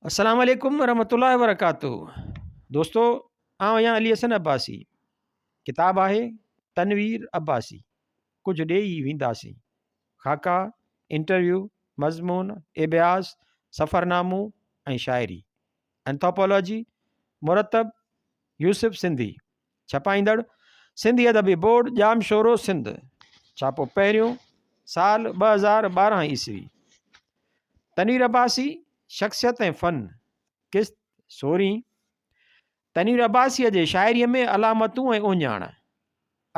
السلام عليڪم ورحمة الله وبرڪاته دوستو آئون آهيان علي حسن عباسي ڪتاب آهي تنوير عباسي ڪجهه ڏيئي وينداسين خاڪا انٽرويو مضمون اڀياس سفرنامو ۽ شاعري انٿراپالاجي مرتب يوسف سنڌي ڇپائيندڙ سنڌي ادبي بورڊ ڄامشورو سنڌ ڇاپو پهريون سال 2012 عيسوي تنوير عباسي شخصيت ۽ فن قسط سورهين تنوير عباسيء جي شاعريء ۾ علامتون ۽ اهڃاڻ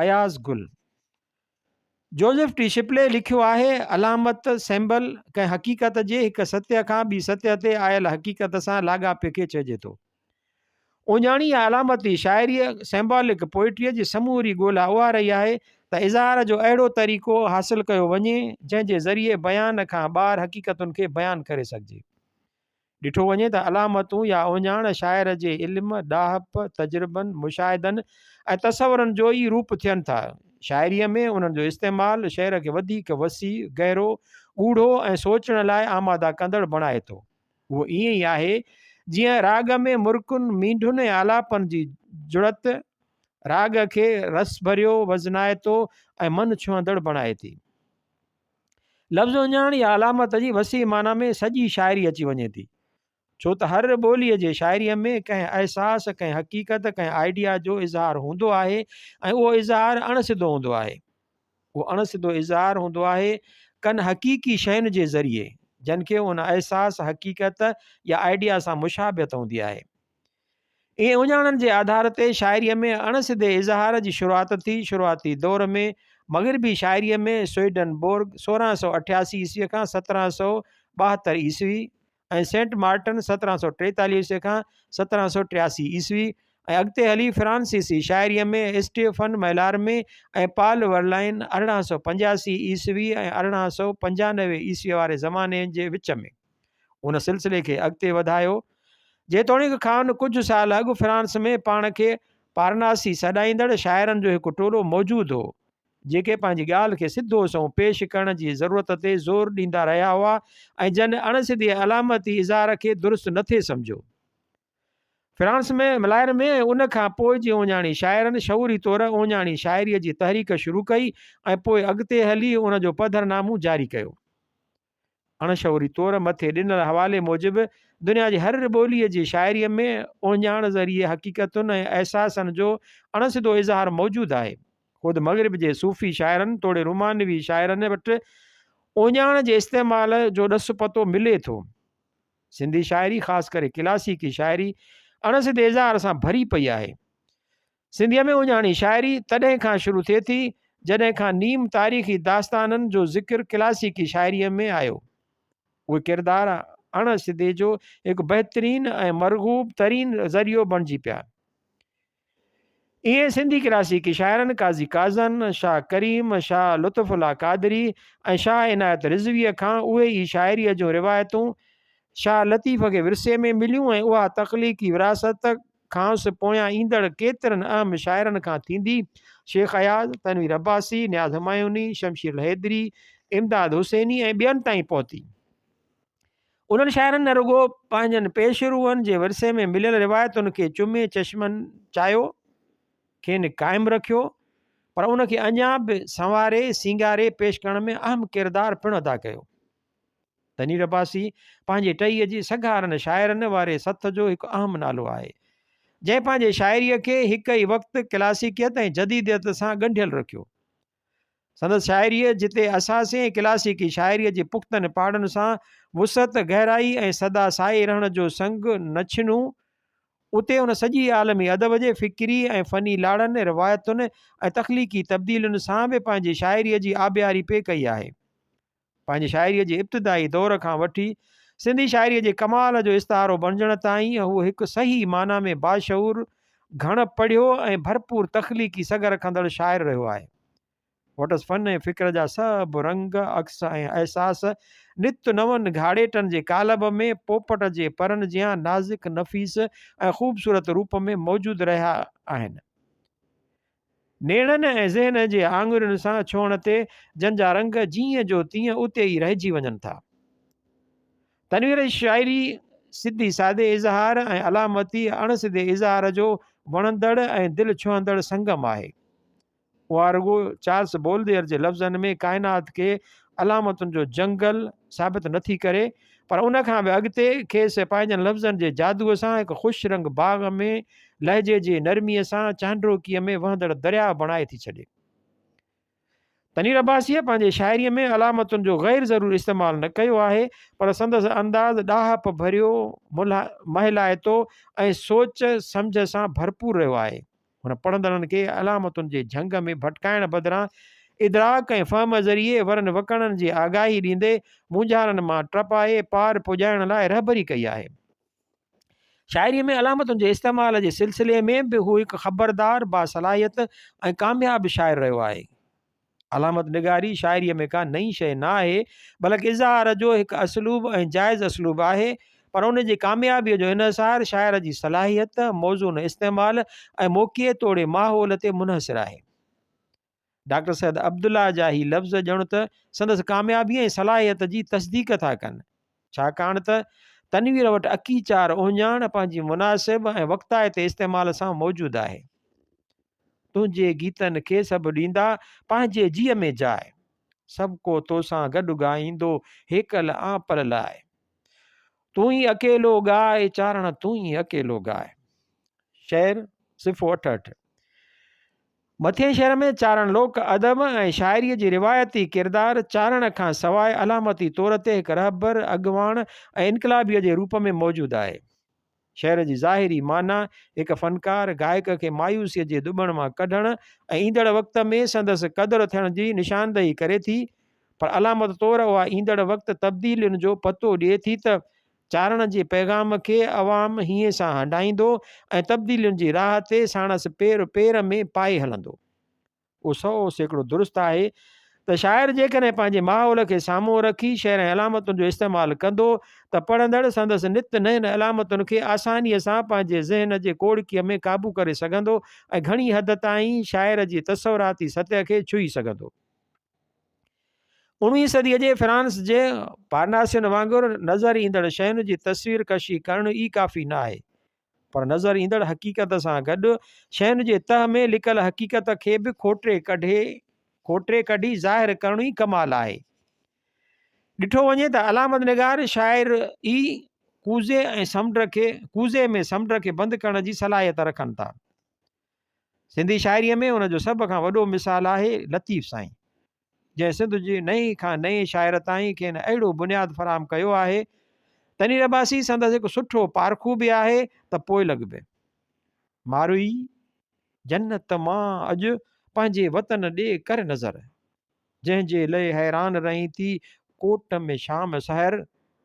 اياز گل جوزف ٽي شپلي لکيو آهي، علامت، Symbol، ڪنهن حقيقت جي هڪ سطح کان ٻي سطح تي آيل حقيقت سان لاڳاپي کي چئجي ٿو. اهڃاڻي يا علامتي شاعريء، Symbolic Poetry، جي سموري ڳولا اها رهي آهي ته اظهار جو اهڙو طريقو حاصل ڪيو وڃي، جنهن جي ذريعي بيان کان ٻاهر حقيقتن کي بيان ڪري سگهجي. ڏٺو وڃي ته علامتون يا اهڃاڻ شاعر جي علم، ڏاهپ، تجربن، مشاهدن ۽ تصورن جو ئي روپ ٿين ٿا. شاعريء ۾ انهن جو استعمال شعر کي وڌيڪ وسيع، گهرو، ڳوڙهو ۽ سوچڻ لاء آماده ڪندڙ بڻائي ٿو. اهو ائين ئي آهي، جيئن راڳ ۾ مرڪن، مينڍن ۽ آلاپن جي جڙت راڳ کي رس ڀريو، وزنائتو ۽ من ڇهندڙ بڻائي ٿي. لفظ اهڃاڻ يا علامت جي وسيع معنيٰ ۾ سڄي شاعري اچي وڃي ٿي. ڇو ته هر ٻوليء جي شاعريء ۾ ڪنهن احساس، ڪنهن حقيقت، ڪنهن آئيڊيا جو اظهار هوندو آهي ۽ اهو اظهار اڻ سڌو هوندو آهي. اهو اڻ سڌو اظهار هوندو آهي ڪن حقيقي شين جي ذريعي، جن کي ان احساس، حقيقت يا آئيڊيا سان مشابهت هوندي آهي. ائين اهڃاڻن جي آڌار تي شاعريء ۾ اڻ سڌي اظهار جي شروعات ٿي. شروعاتي دور ۾ مغربي شاعريء ۾ سوئيڊن بورگ، 1688 عيسويء کان 1772 عيسوي، ۽ سينٽ مارٽن، 1743 عيسويء کان 1783 عيسوي، ۽ اڳتي هلي فرانسيسي شاعريء ۾ اسٽيفن ميلارمي ۽ پال ورلائن، 1885 عيسوي ۽ 1895 عيسويء واري زماني جي وچ ۾. ان سلسلي کي اڳتي وڌايو. جيتوڻيڪ کانئن ڪجهه سال اڳ فرانس ۾ پاڻ کي پارناسي سڏائيندڙ شاعرن جو هڪ ٽولو موجود هو، جيڪي پنهنجي ڳالهه کي سڌو سنئون پيش ڪرڻ جي ضرورت تي زور ڏيندا رهيا هئا ۽ جن اڻ سڌي علامتي اظهار کي درست نٿي سمجهيو. فرانس ۾ ملائر ۾ ۽ ان کان پوء جي اونڃاڻي شاعرن شعوري طور اونڃاڻي شاعريء جي تحريڪ شروع ڪئي ۽ پوء اڳتي هلي ان جو پڌرنامو جاري ڪيو. اڻ شعوري طور مٿي ڏنل حوالي موجب دنيا جي هر ٻوليء جي شاعريء ۾ اهڃاڻ ذريعي حقيقتن ۽ احساسن جو اڻ سڌو اظهار موجود آهي. خود مغرب جي صوفي شاعرن توڙي رومانوي شاعرن وٽ اهڃاڻ جي استعمال جو ڏس پتو ملي ٿو. سنڌي شاعري خاص ڪري ڪلاسيڪي شاعري اڻ سڌي اظهار سان ڀري پئي آهي. سنڌيء ۾ اڃاڻي شاعري تڏهن کان شروع ٿئي ٿي، جڏهن کان نيم تاريخي داستانن جو ذڪر ڪلاسيڪي شاعريء ۾ آيو. اهي ڪردار اڻ سڌي جو هڪ بهترين ۽ مرغوب ترين ذريعو بڻجي پيا. ايئن سنڌي ڪلاسيڪي شاعرن قاضي قاضن، شاهه ڪريم، شاهه لطف الله قادري ۽ شاهه عنايت رضويء کان اهي ئي شاعريء جون روايتون شاهه لطيف کي ورثي ۾ مليون ۽ اها تخليقي وراثت کانئس پويان ايندڙ ڪيترن اهم شاعرن کان ٿيندي، شيخ اياز، تنوير عباسي، نياز همايوني، شمشير الحيدري، امداد حسيني ۽ ٻين تائين پهتي. انهن شاعرن نه رڳو پنهنجن پيشروئن جي ورثي ۾ مليل روايتن کي چمي چشمن چايو، کين قائم رکيو، پر ان کي اڃا به سنواري سينگاري پيش ڪرڻ ۾ اهم ڪردار پڻ ادا ڪيو. تنوير عباسي پنهنجي ٽهيء جي سگهارن شاعرن واري سٿ جو هڪ اهم نالو آهي، جنهن پنهنجي شاعريء کي هڪ ئي وقت ڪلاسيڪيت ۽ جديديت سان ڳنڍيل رکيو. سندس شاعريء جتي اساسي ۽ ڪلاسيڪي شاعريء جي پختن پاڙن سان وسعت، گهرائي ۽ سدا سائي رهڻ جو سنگ نه ڇنو، اتي ان سڄي عالمي ادب جي فڪري ۽ فني لاڙن، روايتن ۽ تخليقي تبديلين سان به پنهنجي شاعريء جي آبياري پئي ڪئي آهي. پنهنجي شاعريء جي ابتدائي دور کان وٺي سنڌي شاعريء جي ڪمال جو استعارو بڻجڻ تائين هو هڪ صحيح معنيٰ ۾ باشعور، گهڻ پڙهيو ۽ ڀرپور تخليقي سگهه رکندڙ شاعر رهيو آهي. وٽس فن ۽ فڪر جا سڀ رنگ، عڪس ۽ احساس نت نون گهاڙيٽن جي قالب ۾ پوپٽ جي پرن جيان نازڪ، نفيس ۽ خوبصورت روپ ۾ موجود رهيا آهن. نيڻن ۽ ذهن جي آڱرين سان ڇهڻ تي جن جا رنگ جيئن جو تيئن اتي ئي رهجي وڃن ٿا. تنوير جي شاعري سڌي سادي اظهار ۽ علامتي اڻ سڌي اظهار جو وڻندڙ ۽ دل ڇهندڙ سنگم آهي. اها رڳو چارلس بولديئر جي لفظن ۾ ڪائنات کي علامتن جو جنگل ثابت نٿي ڪري پر ان کان به اڳتي کيس پنهنجن لفظن جي جادوء سان هڪ خوش رنگ باغ ۾ لهجي جي نرميء سان چانڊوڪيء ۾ وهندڙ درياء بڻائي ٿي ڇڏي. تنوير عباسيء پنهنجي شاعريء ۾ علامتن جو غير ضروري استعمال نه ڪيو آهي، پر سندس انداز ڏاهپ ڀريو، مهلائتو ۽ سوچ سمجهه سان ڀرپور رهيو آهي. هن پڙهندڙن کي علامتن جي جهنگ ۾ ڀٽڪائڻ بدران ادراڪ ۽ فهم ذريعي ورن وڪڻن جي آگاهي ڏيندي مونجهارن مان ٽپائي پار پڄائڻ لاء رهبري ڪئي آهي. شاعريء ۾ علامتن جي استعمال جي سلسلي ۾ به هو هڪ خبردار، باصلاحيت ۽ ڪامياب شاعر رهيو آهي. علامت نگاري شاعريء ۾ ڪا نئين شيء نه آهي، بلڪ اظهار جو هڪ اسلوب ۽ جائز اسلوب آهي، پر ان جي ڪاميابيء جو انحصار شاعر جي صلاحيت، موزون استعمال ۽ موقعي توڙي ماحول تي منحصر آهي. ڊاڪٽر سيد عبدالله جا هي لفظ ڄڻ ته سندس ڪاميابي ۽ صلاحيت جي تصديق ٿا ڪن، ڇاڪاڻ ته تنوير وٽ اڪيچار اهڃاڻ پنهنجي مناسب ۽ وقتائتي استعمال سان موجود آهي. تنهنجي گيتن کي سڀ ڏيندا پنهنجي جيء ۾ جاء. سڀ ڪو توسان گڏ ڳائيندو هيڪل آن پر لاء. تون ئي اڪيلو ڳاء چارڻ تون ئي اڪيلو ڳاء. شعر، صفحو 68. مٿئين شعر ۾ چارڻ لوڪ ادب ۽ شاعريء جي روايتي ڪردار چارڻ کان سواء علامتي طور تي هڪ رهبر، اڳواڻ ۽ انقلابيء جي روپ ۾ موجود آهي. شعر جي ظاهري معنيٰ هڪ فنڪار، گائڪ کي مايوسيء جي ڌٻڻ مان ڪڍڻ ۽ ايندڙ وقت ۾ سندس قدر ٿيڻ جي نشاندهي ڪري ٿي، پر علامت طور اها ايندڙ وقت تبديلين جو پتو ڏئي ٿي ته چارڻ جي پيغام کي عوام هينئين سان هنڊائيندو ۽ تبديلين جي راهه تي ساڻس پير پير ۾ پائي هلندو. اهو 100% درست آهي ته شاعر جيڪڏهن پنهنجي ماحول کي سامهون رکي شعر ۽ علامتن جو استعمال ڪندو ته پڙهندڙ سندس نت نين علامتن کي آسانيء سان پنهنجي ذهن جي ڪوڙڪيء ۾ قابو ڪري سگهندو ۽ گهڻي حد تائين شاعر جي تصوراتي سطح کي ڇهي سگهندو. اڻويهين صديء جي فرانس جي پارناسين وانگر نظر ايندڙ شين جي تصوير ڪشي ڪرڻ ئي ڪافي نه آهي، پر نظر ايندڙ حقيقت سان گڏ شين جي تهه ۾ لڪل حقيقت کي به کوٽي ڪڍي کوٽي ڪڍي ظاهر ڪرڻ ئي ڪمال آهي. ڏٺو وڃي ته علامت نگار شاعر ئي ڪوزي ۽ سمنڊ کي ڪوزي ۾ سمنڊ کي بند ڪرڻ جي صلاحيت رکن ٿا. سنڌي شاعريء ۾ ان جو سڀ کان وڏو مثال آهي لطيف سائين، جنهن سنڌ جي نئين کان نئين شاعر تائين کين اهڙو بنياد فراهم ڪيو آهي. تنوير عباسي سندس هڪ سٺو پارکو به آهي ته پوئلڳ به. ماروئي جنت مان اڄ پنهنجي وطن ڏي ڪر نظر. جنهن جي لئه حيران رهين ٿي ڪوٽ ۾ شام سحر.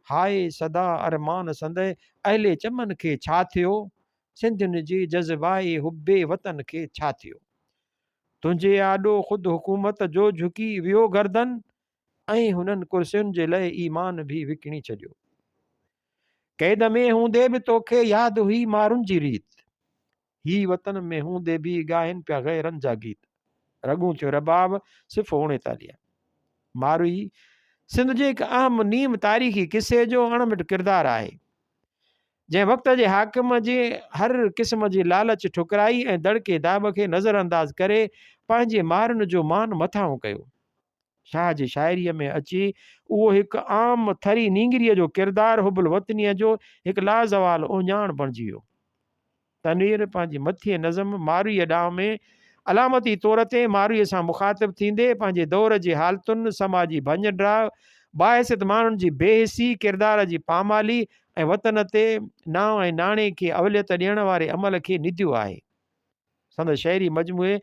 هاء سدا ارمان سندء اهل چمن کي ڇا ٿيو؟ سنڌين جي جذبائي حب وطن کي ڇا ٿيو؟ تنهنجي آڏو خود حڪومت جو جهڪي ويو گردن ۽ هنن ڪرسين جي لئه ايمان به وڪڻي ڇڏيو. قيد ۾ هوندي به توکي ياد هئي مارن جي ريت. هي وطن ۾ هوندي به ڳائين پيا غيرن جا گيت. رڳون ٿيون رباب، صفحو 39. ماروئي سنڌ جي هڪ اهم نيم تاريخي قصي جو اڻ مٽ ڪردار آهي. جنهن وقت جي حاڪم جي هر قسم جي لالچ ٺڪرائي ۽ دڙڪي داٻ کي نظر انداز ڪري پنهنجي مارن جو مان مٿانهون ڪيو. شاهه جي شاعريء ۾ اچي اهو هڪ عام ٿري نينگريء جو ڪردار حب الوطنيء جو هڪ لازوال اهڃاڻ بڻجي ويو. تنوير پنهنجي مٿئين نظم مارويء ڏانهن ۾ علامتي طور تي مارويء سان مخاطب ٿيندي پنهنجي دور جي حالتن، سماجي ڀڃ ڊاهه، باحيثيت ماڻهن جي بي حسي، ڪردار جي پامالي ۽ وطن تي نانء ۽ ناڻي کي اوليت ڏيڻ واري عمل کي نديو آهي. سندس شعري مجموعي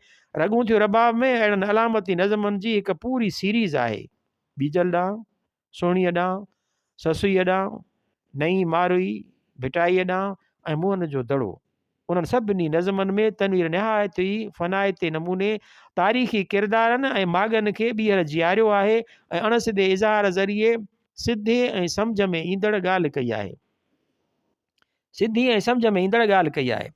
رڳون ٿيون رباب ۾ اهڙن علامتي نظمن جي هڪ پوري سيريز آهي. ٻيجل ڏانهن، سهڻيء ڏانهن، سسئيء ڏانهن، نئين ماروئي، ڀٽائيء ڏانهن ۽ موهن جو دڙو. انهن سڀني نظمن ۾ تنوير نهايت ئي فنائتي نموني تاريخي ڪردارن ۽ ماڳن کي ٻيهر جياريو آهي ۽ اڻ سڌي اظهار ذريعي سڌي ۽ سمجهه ۾ ايندڙ ڳالهه ڪئي آهي. سڌي ۽ سمجهه ۾ ايندڙ ڳالهه ڪئي آهي.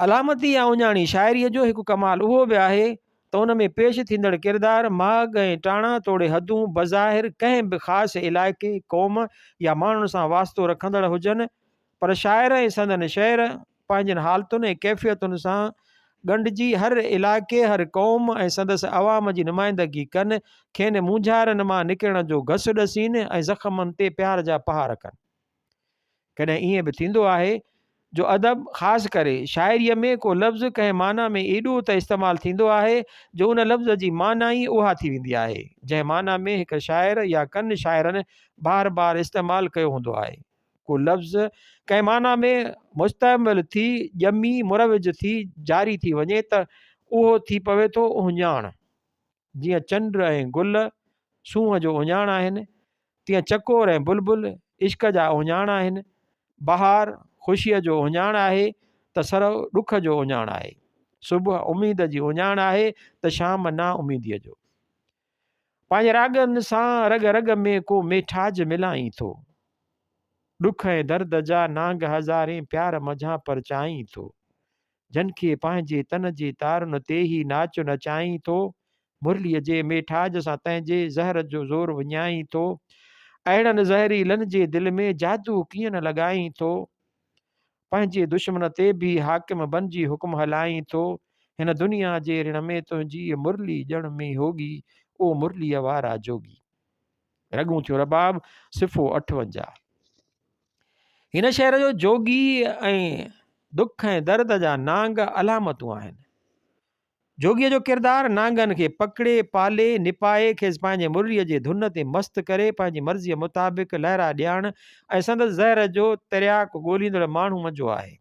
علامتي يا اڃاڻي شاعريء جو هڪ ڪمال اهو به آهي ته ان ۾ پيش ٿيندڙ ڪردار، ماڳ ۽ ٽاڻا توڙي حدون بظاهر ڪنهن به خاص علائقي، قوم يا ماڻهن سان واسطو رکندڙ هجن، پر شاعر ۽ سندن شعر پنهنجين حالتن ۽ ڪيفيتن سان ڳنڍجي هر علائقي، هر قوم ۽ سندس عوام جي نمائندگي ڪن، کين مونجهارن مان نڪرڻ جو گس ڏسين ۽ زخمن تي پيار جا پها رکن. ڪڏهن ائين به ٿيندو آهي جو ادب خاص ڪري شاعريء ۾ ڪو لفظ ڪنهن معنيٰ ۾ ايڏو ته استعمال ٿيندو آهي جو ان لفظ جي معنيٰ ئي اها ٿي ويندي آهي، جنهن معنيٰ ۾ هڪ شاعر يا ڪن شاعرن بار بار استعمال ڪيو هوندو آهي. ڪو لفظ ڪنهن معنيٰ ۾ مستعمل ٿي ڄمي مروج ٿي جاري ٿي وڃي ته اهو ٿي پوي ٿو اهڃاڻ. جيئن چنڊ ۽ گل سونهن جو اهڃاڻ آهن، تيئن چڪور ۽ بلبل عشق جا اهڃاڻ آهن. بهار خوشيء جو اهڃاڻ آهي ته سرء ڏک جو اهڃاڻ آهي. صبح اميد جي اهڃاڻ آهي ته شام نااميديء جو. پنهنجي راڳن سان رڳ رڳ ۾ ڪو ميٺاج ملائين ٿو. ڏک ۽ درد جا نانگ هزارين پيار منجهان پرچائين ٿو. جن کي پنهنجي تن جي تارن تي هي ناچ نچائين ٿو. مرليء جي ميٺاج سان تنهنجي زهر جو زور وڃائين ٿو. اهڙن زهريلن جي دل ۾ جادو ڪيئن نه لڳائين ٿو. پنهنجي دشمن تي به حاڪم بنجي حڪم هلائين ٿو. هن دنيا جي رڻ ۾ تنهنجي مرلي ڄڻ مينهوڳي، او مرليء وارا جوڳي. رڳون ٿيون رباب، صفحو 58. هن شعر جو جوڳي ۽ دک ۽ درد جا نانگ علامتون آهن. جوڳيء جو ڪردار نانگن کي پڪڙي، پالي، نپائي، کيس پنهنجي مرليء جي ڌن تي مست ڪري، پنهنجي مرضيء مطابق لهرا ڏيارڻ ۽ سندس زهر جو ترياق ڳوليندڙ ماڻهو منجهو آهي.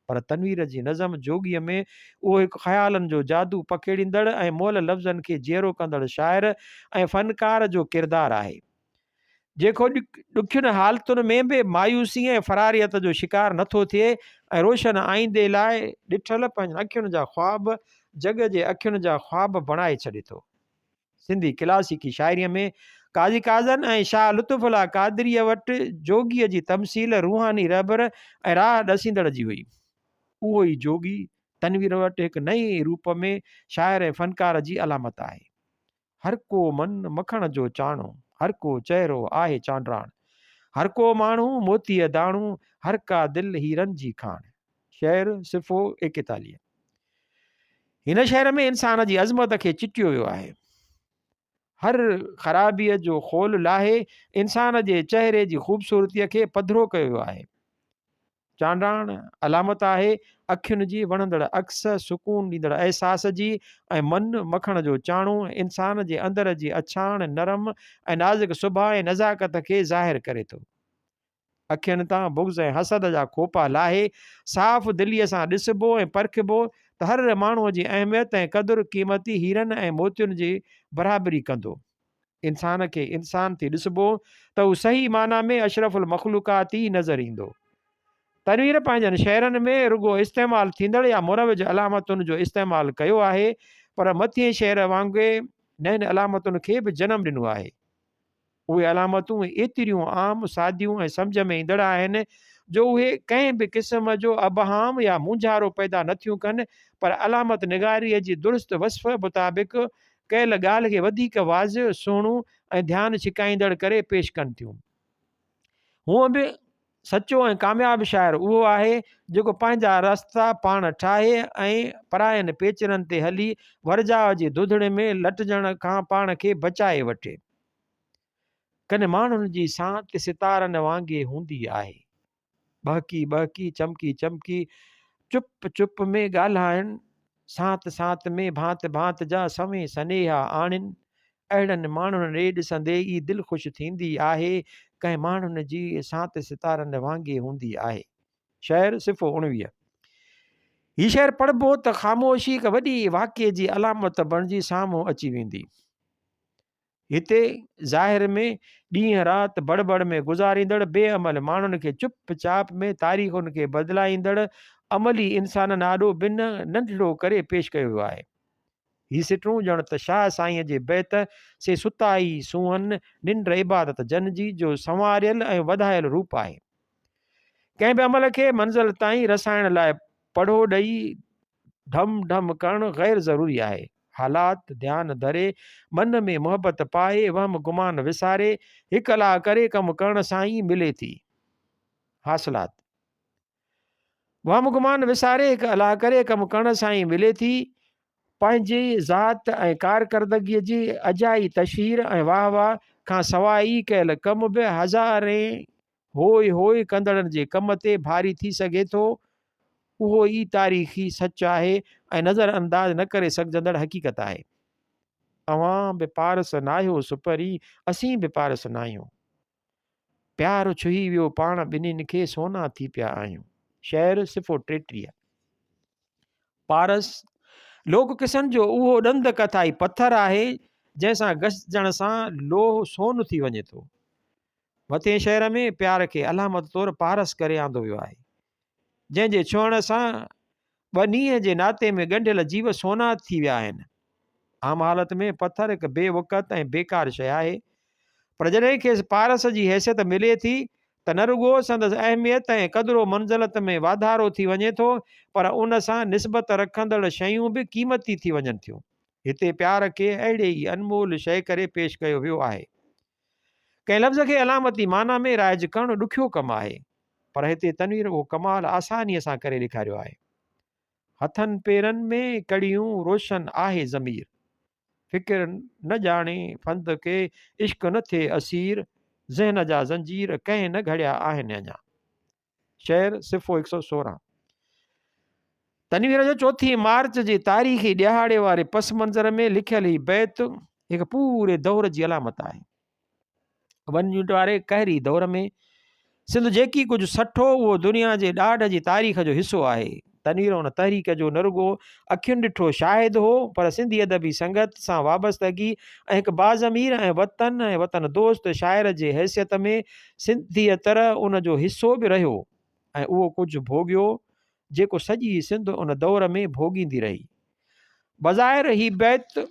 پر تنوير جي نظم جوڳيء ۾ اهو هڪ خيالن جو جادو پکيڙيندڙ ۽ مئل لفظن کي جيئرو ڪندڙ شاعر ۽ فنڪار جو ڪردار آهي. جيڪو ڏکين حالتن ۾ به مايوسي ۽ فراريت جو شڪار نٿو ٿئي ۽ روشن آئيندي لاء ڏٺل پنهنجن اکين جا خواب جڳ جي اکين جا خواب بڻائي ڇڏي ٿو. سنڌي ڪلاسيڪي شاعريء ۾ قاضي قاضن ۽ شاهه لطف الله قادريء وٽ جوڳيء جي تمثيل روحاني رهبر ۽ راهه ڏسيندڙ جي هئي. اهو ئي جوڳي تنوير وٽ هڪ نئين روپ ۾ شاعر ۽ فنڪار جي علامت آهي. هر ڪو من مکڻ جو چاڻو، هر ڪو چهرو آهي چانڊراڻ. هر ڪو ماڻهو موتيء داڻو، هر ڪا دل هيرن جي کاڻ. شعر، صفحو 41. هن شعر ۾ انسان جي عظمت کي چٽيو ويو آهي. هر خرابيء جو خول لاهي انسان جي چهري جي خوبصورتيء کي پڌرو ڪيو ويو آهي. چانڊاڻ علامت آهي اکين جي وڻندڙ عڪس، سڪون ڏيندڙ احساس جي ۽ من مکڻ جو چاڻو انسان جي اندر جي اڇاڻ، نرم ۽ نازڪ سڀاء ۽ نزاڪت کي ظاهر ڪري ٿو. اکين تان بغض ۽ حسد جا کوپا لاهي صاف دليء سان ڏسبو ۽ پرکبو ته هر ماڻهوء جي اهميت ۽ قدر قيمتي هيرن ۽ موتين جي برابري ڪندو. انسان کي انسان ٿي ڏسبو ته هو صحيح معنيٰ ۾ اشرف المخلوقات ئي نظر ايندو. تنوير پنهنجن شعرن ۾ رڳو استعمال ٿيندڙ يا مروج علامتن جو استعمال ڪيو آهي پر مٿئين شعر وانگي نين علامتن کي به جنم ڏنو آهي. اهي علامتون ايتريون عام، ساديون ۽ سمجهه ۾ ايندڙ آهن جو اهي ڪنهن به قسم جو ابهام يا مونجهارو پيدا نه ٿيون ڪن پر علامت نگاريء جي درست وصف مطابق ڪيل ڳالهه کي وڌيڪ واضح، سهڻو ۽ ڌيان ڇڪائيندڙ ڪري پيش ڪن ٿيون. هونء به سچو ۽ ڪامياب شاعر اهو آهي، جيڪو پنهنجا رستا پاڻ ٺاهي ۽ پراين پيچرن تي هلي ورجاء جي ڌوڌڙي ۾ لٽجڻ کان پاڻ کي بچائي وٺي. ڪن ماڻهن جي سانت ستارن وانگي هوندي آهي. ٻهڪي ٻهڪي، چمڪي چمڪي، چپ چپ ۾ ڳالهائن، سانت سانت ۾ ڀانت ڀانت جا سوين سنيها آڻين. اهڙن ماڻهن ڏي ڏسندي ئي دل خوش ٿيندي آهي. ڪنهن ماڻهن جي سانت ستارن وانگي هوندي آهي. شعر، صفحو 19. هي شعر پڙهبو ته خاموشي هڪ وڏي واقعي جي علامت بڻجي سامهون اچي ويندي. هتي ظاهر ۾ ڏينهن رات بڙ بڙ ۾ گذاريندڙ بي عمل ماڻهن کي چپ چاپ ۾ تاريخن کي بدلائيندڙ عملي انسانن آڏو بنهه ننڍڙو ڪري پيش ڪيو ويو آهي. هي سٽون ڄڻ ته شاهه سائينء جي بيت سي ستا ئي سونهن، ننڊ عبادت جن جي جو سنواريل ۽ وڌايل روپ آهي. ڪنهن به عمل کي منزل تائين رسائڻ لاء پڙهو ڏئي ڍم ڍم ڪرڻ غير ضروري آهي. حالات ڌيان ڌري، من ۾ محبت پائي، وهم گمان وساري، هڪ لاء ڪري ڪم ڪرڻ سان ئي ملي ٿي. حاصلات. وهم گمان وساري هڪ الله ڪري ڪم ڪرڻ سان ئي ملي ٿي. پنهنجي ذات ۽ ڪارڪردگيء جي اجائي تشهير ۽ واهه واهه کان سواء ئي ڪيل ڪم به هزارين هوء هوء ڪندڙن جي ڪم تي ڀاري ٿي سگهي ٿو، اهو ئي تاريخي سچ آهي ۽ نظر انداز نه ڪري سگهجندڙ حقيقت آهي. اوهان به پارس ناهيو سپرين، اسين به پارس ناهيون. پيار ڇهي ويو پاڻ ٻنهين کي سونا ٿي پيا آهيون. شعر، صفحو 33. پارس، لوڪ قصن جو اهو ڏند ڪٿائي پٿر آهي، جنهن سان گسجڻ سان لوهه سون ٿي وڃي ٿو. مٿئين شعر ۾ پيار کي علامت طور پارس ڪري آندو ويو آهي، جنهن جي ڇهڻ سان ٻنيء جي ناتي ۾ ڳنڍيل جيو سونا ٿي ويا آهن. عام حالت ۾ پٿر هڪ بي وقعت ۽ بيڪار شيء آهي، پر جڏهن کيس پارس جي حيثيت ملي ٿي ته نه رڳو سندس اهميت ۽ قدر و منزلت ۾ واڌارو ٿي وڃي ٿو، پر ان سان نسبت رکندڙ شيون به قيمتي ٿي وڃن ٿيون. هتي پيار کي اهڙي ئي انمول شيء ڪري پيش ڪيو ويو آهي. ڪنهن لفظ کي علامتي معنيٰ ۾ رائج ڪرڻ ڏکيو ڪم آهي، پر هتي تنوير اهو ڪمال آسانيء سان ڪري ڏيکاريو آهي. هٿن پيرن ۾ ڪڙيون روشن آهي ضمير. فڪر نه ڄاڻي ڦند کي عشق نه ٿئي اسير. ذهن جا زنجير ڪنهن نه گهڙيا آهن اڃا. شعر، صفحو 116. تنوير جو چوٿين مارچ جي تاريخي ڏهاڙي واري پس منظر ۾ لکيل هي بيت هڪ پوري دور جي علامت آهي. ون يونٽ واري قهري دور ۾ سنڌ جيڪي ڪجهه سٺو اهو دنيا جي ڏاڍ جي تاريخ جو حصو آهي. تنوير ان تحريڪ جو نه رڳو اکين ڏٺو شاهد هو پر سنڌي ادبي سنگت سان وابستگي ۽ هڪ باضمير ۽ وطن ۽ وطن دوست شاعر جي حيثيت ۾ سڌيء طرح ان جو حصو به رهيو ۽ اهو ڪجهه ڀوڳيو جيڪو سڄي سنڌ ان دور ۾ ڀوڳيندي رهي. بظاهر هي بيت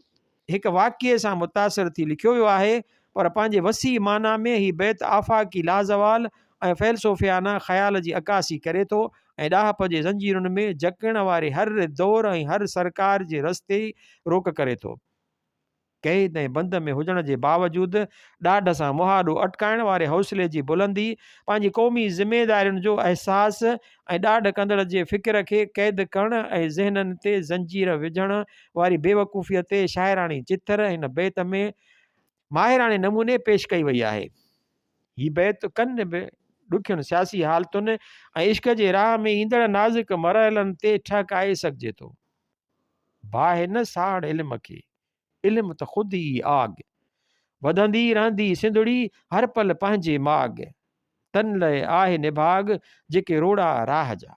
هڪ واقعي سان متاثر ٿي لکيو ويو آهي پر پنهنجي وسيع معنيٰ ۾ هي بيت آفاقي لازوال ۽ فيلسوفيانه خيال جي عڪاسي ڪري ٿو ۽ ڏاهپ جي زنجيرن ۾ جڪڙڻ واري هر دور ۽ هر سرڪار جي رستي روڪ ڪري ٿو. قيد ۽ بند ۾ هجڻ جي باوجود ڏاڍ سان مهاڏو اٽڪائڻ واري حوصلي جي بلندي، پنهنجي قومي ذميدارين جو احساس ۽ ڏاڍ ڪندڙ جي فڪر کي قيد ڪرڻ ۽ ذهنن تي زنجير وجهڻ واري بيوقوفيء تي شاعراڻي چٿر هن بيت ۾ ماهراڻي نموني پيش ڪئي وئي آهي. هي بيت ڪن به ڏکين سياسي حالتن ۽ عشق جي راهه ۾ ايندڙ نازڪ مرحلن تي ٺهڪائي سگهجي ٿو. باهه نه ساڙ علم کي، علم ته خود ئي آگ. وڌندي رهندي سنڌڙي، هر پل پنهنجي ماڳ. تن لئه آهي نڀاڳ، جيڪي روڙا راهه جا.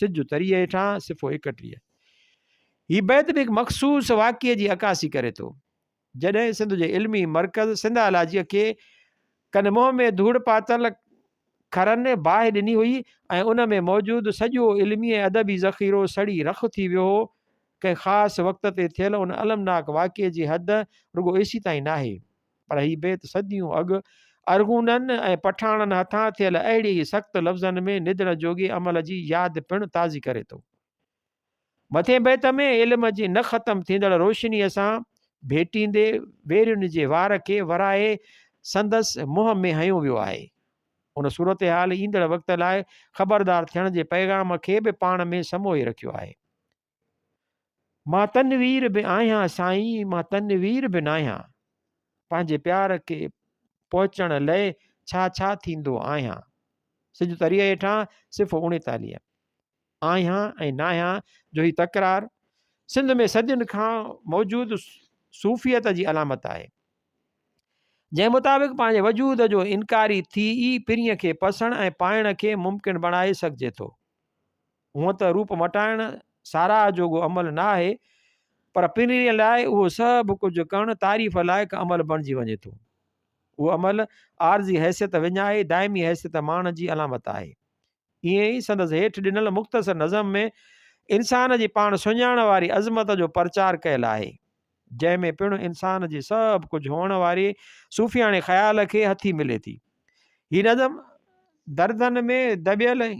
سج تريء هيٺان، صفحو 31. هي بيت به هڪ مخصوص واقعي جي عڪاسي ڪري ٿو. جڏهن سنڌ جي علمي مرڪز سنڌالاجيء کي ڪن منهن ۾ ڌوڙ پاتل کرن باهه ڏني هئي ۽ ان ۾ موجود سڄو علمي ۽ ادبي ذخيرو سڙي رک ٿي ويو هو. ڪنهن خاص وقت تي ٿيل ان المناڪ واقعي جي حد رڳو ايسيتائين ناهي، پر هي بيت صديون اڳ ارغونن ۽ پٺاڻن هٿان ٿيل اهڙي ئي سخت لفظن ۾ نڌڻ جوڳي عمل جي ياد پڻ تازي ڪري ٿو. مٿين بيت ۾ علم جي نه ختم ٿيندڙ روشنيء سان ڀيٽيندي ويرين جي وار کي ورائي سندس منهن ۾ هنيو ويو آهي. ان صورتحال ايندڙ وقت لاء خبردار ٿيڻ جي پيغام کي به پاڻ ۾ سموئي رکيو آهي. مان تنوير به آهيان سائين مان تنوير به ناهيان. پنهنجي پيار کي پهچڻ لئه ڇا ڇا ٿيندو آهيان. سج تريء هيٺان، صفحو 39. آهيان ۽ ناهيان جو هي تڪرار سنڌ ۾ صدين کان موجود صوفيت جي علامت آهي. جنهن مطابق پنهنجي وجود جو انڪاري ٿي ئي پرينء کي پسڻ ۽ پائڻ کي ممڪن بڻائي سگهجي ٿو. هونء ته روپ مٽائڻ ساراهه جوڳو عمل نه آهي، پر پرينء لاء اهو سڀ ڪجهه ڪرڻ تعريف لائق عمل بڻجي وڃي ٿو. اهو عمل عارضي حيثيت وڃائي دائمي حيثيت ماڻڻ جي علامت آهي. ائين ئي سندس هيٺ ڏنل مختصر نظم ۾ انسان جي پاڻ سڃاڻڻ واري عظمت جو پرچار ڪيل آهي، جنهن ۾ پڻ انسان جي سڀ ڪجهه هئڻ واري صوفياڻي خيال کي هٿي ملي ٿي. هي نظم دردن ۾ دٻيل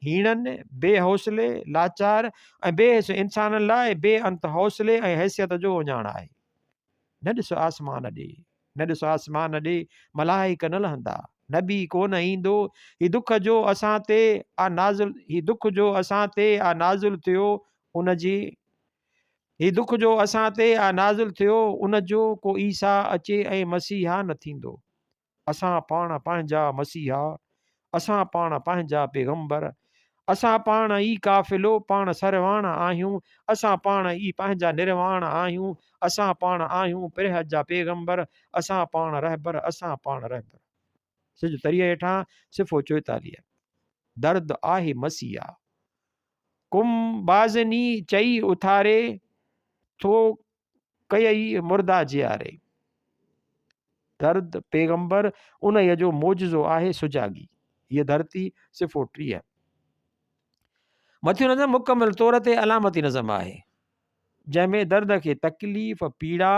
هيڻن، بي حوصلي، لاچار ۽ بي حس انسانن لاء بي انت حوصلي ۽ حيثيت جو اهڃاڻ آهي. نه ڏس آسمان ڏي، نه ڏس آسمان ڏي، ملائڪ نه لهندا، نبي ڪو نه ايندو، هي دک جو اسان تي آ نازل، هي دک جو اسان تي آ نازل ٿيو، ان جي، هي دک جو اسان تي آ نازل ٿيو، ان جو ڪو عيسيٰ اچي ۽ مسيحا نه ٿيندو. اسان پاڻ پنهنجا مسيحا، اسان پاڻ پنهنجا پيغمبر، اسان پاڻ ئي قافلو، پاڻ سرواڻ آهيون، اسان پاڻ ئي پنهنجا نرواڻ آهيون، اسان پاڻ آهيون پرهه جا پيغمبر، اسان پاڻ رهبر، اسان پاڻ رهبر. سج تريء هيٺان، صفحو 44. درد آهي مسيحا. ڪم بازني چئي اٿاري، ٿو ڪيئي مردا جياري. درد پيغمبر انهيء جو معجزو آهي سجاڳي. هيء ڌرتي، صفحو 30. مٿيون نظم مڪمل طور تي علامتي نظم آهي، جنهن ۾ درد کي تڪليف، پيڙا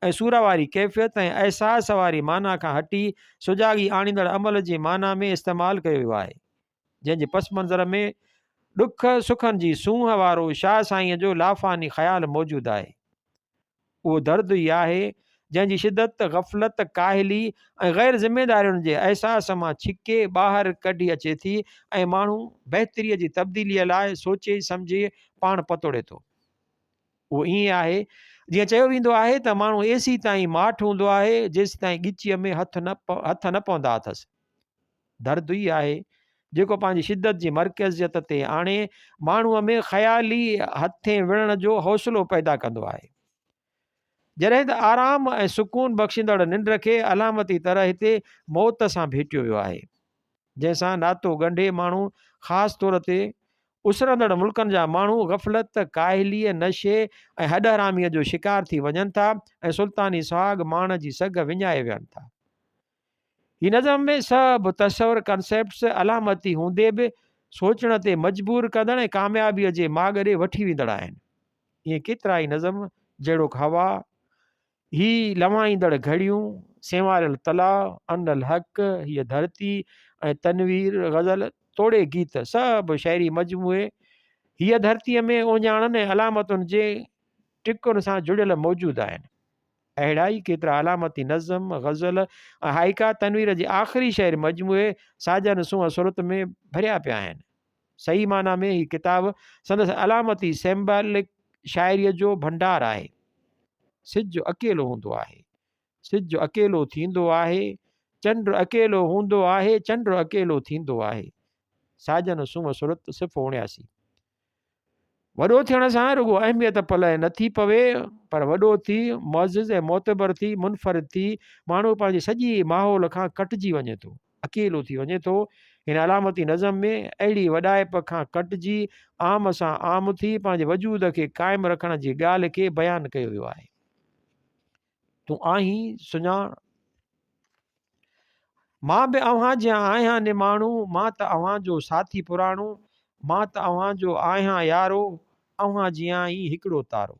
۽ سور واري ڪيفيت ۽ احساس واري معنيٰ کان هٽي سجاڳي آڻيندڙ عمل جي معنيٰ ۾ استعمال ڪيو ويو آهي، جنهن جي پس منظر ۾ ڏک سکن جي سونهن وارو شاهه سائينء جو لافاني خيال موجود آهي. اهو درد ئي آهي، جنهن جي شدت، غفلت، ڪاهلي ۽ غير ذميدارين جي احساس مان ڇڪي ٻاهر ڪڍي اچي ٿي ۽ ماڻهو بهتريء جي تبديليء لاء سوچي سمجهي پاڻ پتوڙي ٿو. اهو ائين آهي، جيئن چيو ويندو آهي ته ماڻهو ايسيتائين ماٺ هوندو آهي، جيسيتائين ڳچيء ۾ هٿ نه پوندا اٿس. درد ئي آهي، جيڪو پنهنجي شدت جي مرڪزيت تي آڻي ماڻهوء ۾ خيالي هٿين وڙهڻ جو حوصلو پيدا ڪندو آهي. جڏهن ته آرام ۽ سڪون بخشيندڙ ننڊ کي علامتي طرح هتي موت سان ڀيٽيو ويو آهي، جنهن سان ناتو ڳنڍي ماڻهو خاص طور تي اسرندڙ ملڪن جا ماڻهو غفلت، ڪاهليء، نشي ۽ هڏ حراميء جو شڪار ٿي وڃن ٿا ۽ سلطاني سهاڳ ماڻڻ جي سگهه وڃائي ويهن ٿا. هي نظم ۾ سڀ تصور، Concepts، علامتي هوندي به سوچڻ تي مجبور ڪندڙ ۽ ڪاميابيء جي ماڳ ڏي وٺي ويندڙ آهن. ائين ڪيترائي نظم جهڙوڪ هوا، هي لنوائيندڙ گهڙيون، سينواريل تلاء، ان الحق، هيء ڌرتي ۽ تنوير غزل توڙي گيت سڀ شعري مجموعي هيء ڌرتيء ۾ اهڃاڻن ۽ علامتن جي ٽڪن سان جڙيل موجود آهن. اهڙا ئي ڪيترا علامتي نظم، غزل ۽ هائيڪا تنوير جي آخري شعري مجموعي ساجن سونهن سرت ۾ ڀريا پيا آهن. صحيح معنيٰ ۾ هي ڪتاب سندس علامتي Symbolic شاعريء جو ڀنڊار آهي. سج اڪيلو هوندو آهي. سج اڪيلو ٿيندو آهي. چنڊ اڪيلو هوندو آهي. چنڊ اڪيلو ٿيندو آهي. ساجن سونهن سرت، صفحو 79. وڏو ٿيڻ سان رڳو اهميت پلئه نه ٿي پوي پر وڏو ٿي، معزز ۽ معتبر ٿي، منفرد ٿي، ماڻهو پنهنجي سڄي ماحول کان ڪٽجي وڃي ٿو، اڪيلو ٿي وڃي ٿو. هن علامتي نظم ۾ اهڙي وڏائپ کان ڪٽجي، عام سان عام ٿي، پنهنجي وجود کي قائم رکڻ جي ڳالهه کي بيان ڪيو ويو آهي. تون آهين سڃاڻ. مان به اوهان جيان آهيان نماڻو، مان ته اوهان جو ساٿي پراڻو، مان ته اوهان جو آهيان يارو، اوهان جيان ئي هڪڙو تارو.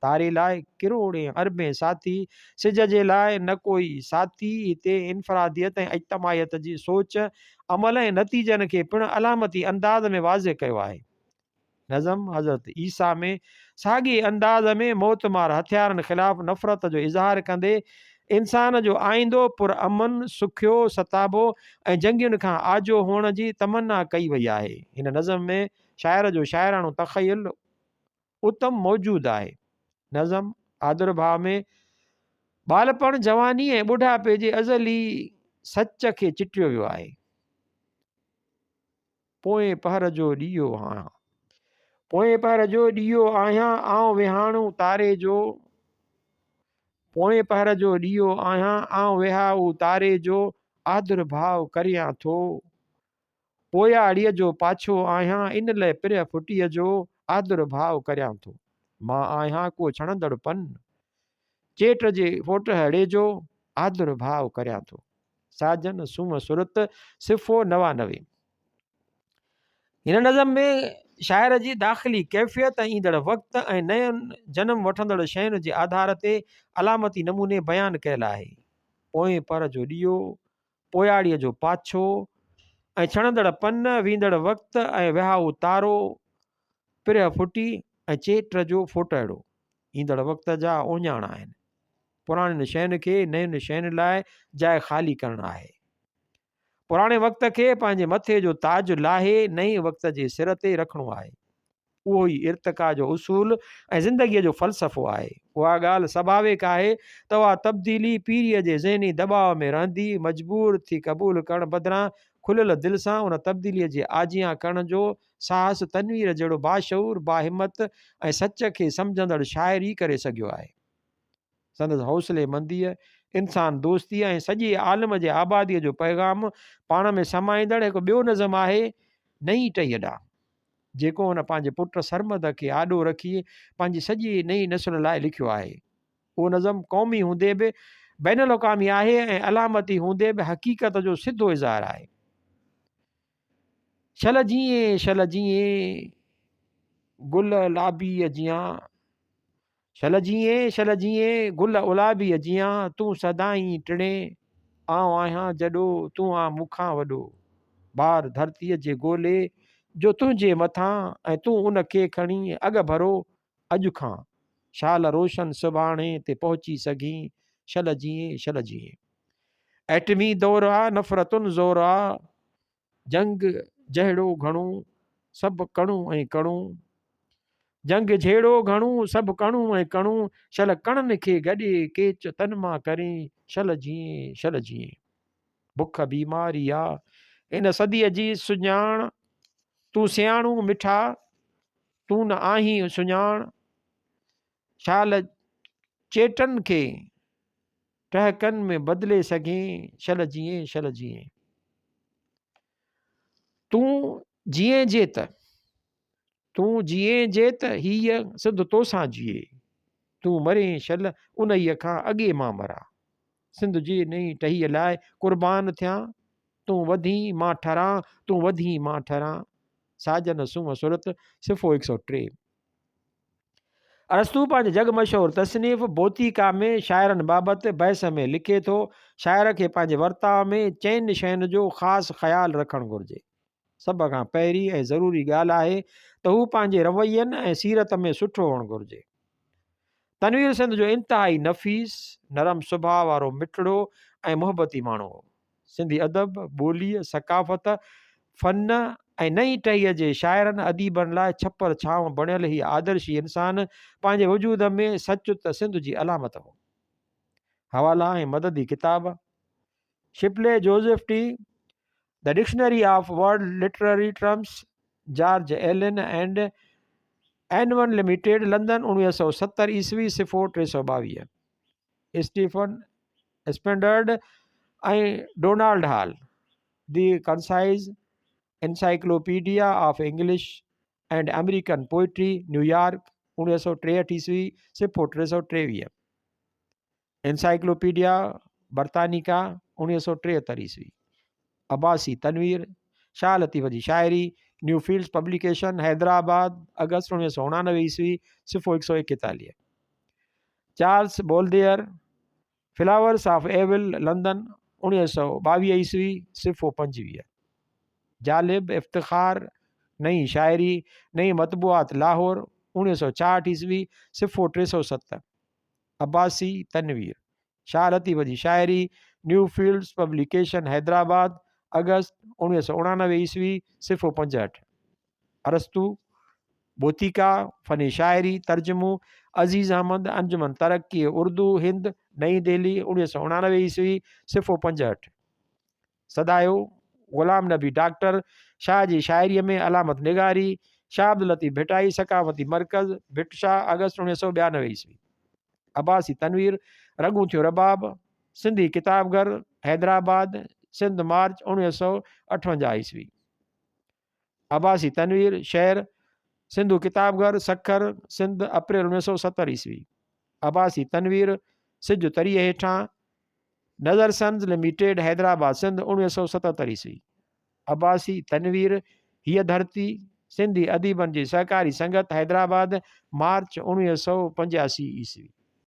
تاري لاء ڪروڙين اربين ساٿي، سج جي لاء نه ڪوئي ساٿي، هتي انفراديت ۽ اجتماعيت جي سوچ، عمل ۽ نتيجن کي پڻ علامتي انداز ۾ واضح ڪيو آهي. نظم حضرت عيسيٰ ۾ ساڳئي انداز ۾ موتمار هٿيارن خلاف نفرت جو اظهار ڪندي انسان جو آئيندو پر امن، سکيو، ستابو ۽ جنگين کان آجو هئڻ جي تمنا ڪئي وئي آهي. هن نظم ۾ شاعر جو شاعراڻو تخيل اتم موجود آهي. نظم آدرڀاء ۾ ٻالپڻ، جواني ۽ ٻڍاپي جي ازلي سچ کي چٽيو ويو آهي. پوئين پهر جو ڏيئو آهيان. پوئين پهر جو ڏيئو آهيان، آئون وهاڻو تاري جو. پوئين پهر جو ڏيئو آهيان، آئون وهائو تاري جو، آڌر ڀاء ڪريان ٿو. پوياڙيء جو پاڇو آهيان، ان لئه پرهه ڦٽيء جو، آڌر ڀاء ڪريان ٿو. مان آهيان ڪو ڇڻندڙ پن، چيٽ جي ڦوٽهڙي جو، آڌر ڀاء ڪريان ٿو. ساجن سونهن سرت، صفحو 99. هن نظم ۾ شاعر جي داخلي ڪيفيت ۽ ايندڙ وقت ۽ نين جنم وٺندڙ شين جي آڌار تي علامتي نموني بيان ڪيل آهي. پوئين پر جو ڏيئو، پوياڙيء جو پاڇو ۽ ڇڻندڙ پن، ويندڙ وقت ۽ وهائو تارو، پرهه ڦٽي ۽ چيٽ جو ڦوٽهڙو ايندڙ وقت جا اهڃاڻ آهن. پراڻين شين کي نين شين لاء جاء خالي ڪرڻ آهي. پراڻي وقت کي پنهنجي مٿي جو تاج لاهي نئين وقت جي سر تي رکڻو آهي. اهو ئي ارتقا جو اصول ۽ زندگيء جو فلسفو آهي. اها ڳالهه سڀاويڪ آهي ته اها تبديلي پيريء جي ذهني دٻاء ۾ رهندي مجبور ٿي قبول ڪرڻ بدران کليل دل سان ان تبديليء جي آجيان ڪرڻ جو ساهس تنوير جهڙو باشعور، باهمت ۽ سچ کي سمجهندڙ شاعر ئي ڪري سگهيو آهي. سندس حوصلي منديء، انسان دوستيء ۽ سڄي عالم جي آباديء جو پيغام پاڻ ۾ سمائيندڙ هڪ ٻيو نظم آهي نئين ٽهيء ڏانهن، جيڪو هن پنهنجي پٽ سرمد کي آڏو رکي پنهنجي سڄي نئين نسل لاء لکيو آهي. اهو نظم قومي هوندي به بين الاقوامي آهي ۽ علامتي هوندي به حقيقت جو سڌو اظهار آهي. شل جيئين شل جيئين گل لابيء جيان شل جيئين شل جيئين گل الابيء جيان تون سدائين ٽڙين آئون آهيان جڏو تون آن مون کان وڏو بار ڌرتيء جي گولي جو تنهنجي مٿان ۽ تون ان کي کڻي اڳڀرو اڄ کان شال روشن سڀاڻي تي پهچي سگهين شل جيئين شل جيئين ايٽمي دور آ نفرتن زور آ جنگ جهڙو گهڻو سڀ ڪڻو ۽ ڪڻو جنگ جهيڙو گهڻو سڀ ڪڻو ۽ ڪڻو شل ڪڻن کي گڏي ڪيچ تن مان ڪرين شل جيئين شل جيئين بک بيماري آ هن صديء جي سڃاڻ تون سياڻو مٺا تون نه آهين سڃاڻ شال چيٽن کي ٽهڪن ۾ بدلي سگهين شل جيئين شل جيئين تون جيئين جي ته تون جيئين جي ته هيء سنڌ توسان جيئي تون مرين شل انهيء کان اڳي مان مران سنڌ جي نئين ٽهيء لاء قربان ٿيان تون وڌين مان ٺران تون وڌين مان ٺران ساجن سونهن سرت صفحو 103. ارسطو پنهنجي جڳ مشهور تصنيف بوطيقا ۾ شاعرن بابت بحث ۾ لکي ٿو، شاعر کي پنهنجي ورتاء ۾ چئن شين جو خاص خيال رکڻ گهرجي. سڀ کان پهرين ۽ ضروري ڳالهه آهي ته هو پنهنجي روين ۽ سيرت ۾ سٺو هئڻ گهرجي. تنوير سنڌ جو انتهائي نفيس، نرم سڀاء وارو مٺڙو ۽ محبتي ماڻهو هو. سنڌي ادب، ٻوليء، ثقافت، فن ۽ نئين ٽهيء جي شاعرن اديبن لاء ڇپر ڇانو بڻيل هي آدرشي انسان پنهنجي وجود ۾ سچ ته سنڌ جي علامت هو. حوالا ۽ مددي ڪتاب، Shipley Joseph T, The Dictionary of World Literary Terms, George Allen and Unwin Limited, London, 1970 عيسوي، صفحو 322. Stephen Spinrad ۽ Donald Hall, the Concise Encyclopedia of English and American Poetry, New York, 1963 عيسوي، صفحو 323. انسائيڪلوپيڊيا برطانيڪا، 1973 عيسوي. عباسي تنوير، شاهه لطيف جي شاعري، نيو فيلڊز پبليڪيشن، حيدرآباد، آگسٽ 1989 عيسوي، صفحو 141. Charles Baudelaire, Flowers of Evil, London, 1922 عيسوي، صفحو 25. جالب افتخار، نئين شاعري، نئين مطبوعات لاهور، 1966 عيسوي، صفحو 307. عباسي تنوير، شاهه لطيف جي شاعري، New Fields Publication, Hyderabad, August, 1989 عيسوي، صفحو 65. ارسطو، بوطيقا، فن شاعري، ترجمو، عزيز احمد، انجمن ترقي اردو هند، نئين دهلي، 1989 عيسوي، صفحو 65. سدايو، غلام نبي ڊاڪٽر، شاهه جي شاعريء ۾ علامت نگاري، شاهه عبداللطيف ڀٽائي ثقافتي مرڪز، ڀٽ شاهه، آگسٽ 1992 عيسوي. عباسي تنوير، رڳون ٿيون رباب، سنڌي ڪتاب گهر، حيدرآباد، سنڌ، مارچ 1958 عيسوي. عباسي تنوير، شعر، سنڌو ڪتاب گهر، سکر، سنڌ، اپريل 1970 عيسوي. عباسي تنوير، سج تريء هيٺان، نظر سنز لميٽيڊ، حيدرآباد، سنڌ، 1977 عيسوي. عباسي تنوير، هيء ڌرتي، سنڌي اديبن جي سهڪاري سنگت، حيدرآباد، مارچ 1985 عيسوي.